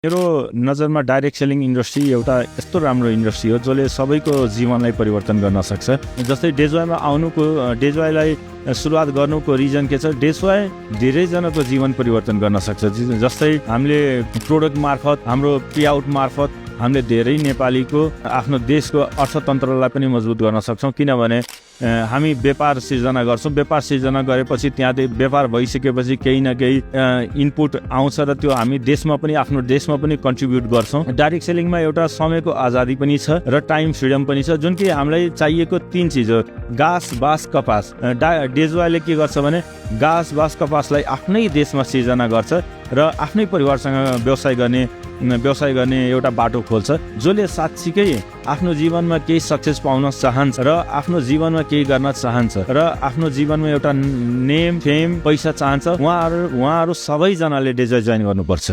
मेरो नजरमा direct selling industry एउटा यस्तो राम्रो इन्डस्ट्री हो जसले सबैको जीवनलाई परिवर्तन गर्न सक्छ। जस्तै डेजवाईमा आउनुको डेजवाईलाई सुरुवात गर्नुको रिजन के छ, डेजवाई धेरैजनाको जीवन परिवर्तन गर्न सक्छ। जस्तै हामीले प्रोडक्ट मार्फत, हाम्रो पेआउट मार्फत हामीले धेरै नेपालीको आफ्नो देशको अर्थतन्त्रलाई पनि मजबुत गर्न सक्छौँ। किनभने हामी व्यापार सिर्जना गर्छौँ, व्यापार सिर्जना गरेपछि त्यहाँ व्यापार भइसकेपछि केही न केही इनपुट आउँछ र त्यो हामी देशमा पनि, आफ्नो देशमा पनि कन्ट्रिब्युट गर्छौँ। डाइरेक्ट सेलिङमा एउटा समयको आजादी पनि छ र टाइम फ्रिडम पनि छ, जुन कि हामीलाई चाहिएको 3 चिज हो, घाँस, बाँस, कपास। डेजवाईले के गर्छ भने घाँस, बाँस, कपासलाई आफ्नै देशमा सिर्जना गर्छ र आफ्नै परिवारसँग व्यवसाय गर्ने एउटा बाटो खोल्छ। जसले साँच्चीकै आफ्नो जीवनमा केही सक्सेस पाउन चाहन्छ र आफ्नो जीवनमा केही गर्न चाहन्छ र आफ्नो जीवनमा एउटा नेम, फेम, पैसा चाहन्छ, उहाँहरू सबैजनाले डेजवाई जोइन गर्नुपर्छ।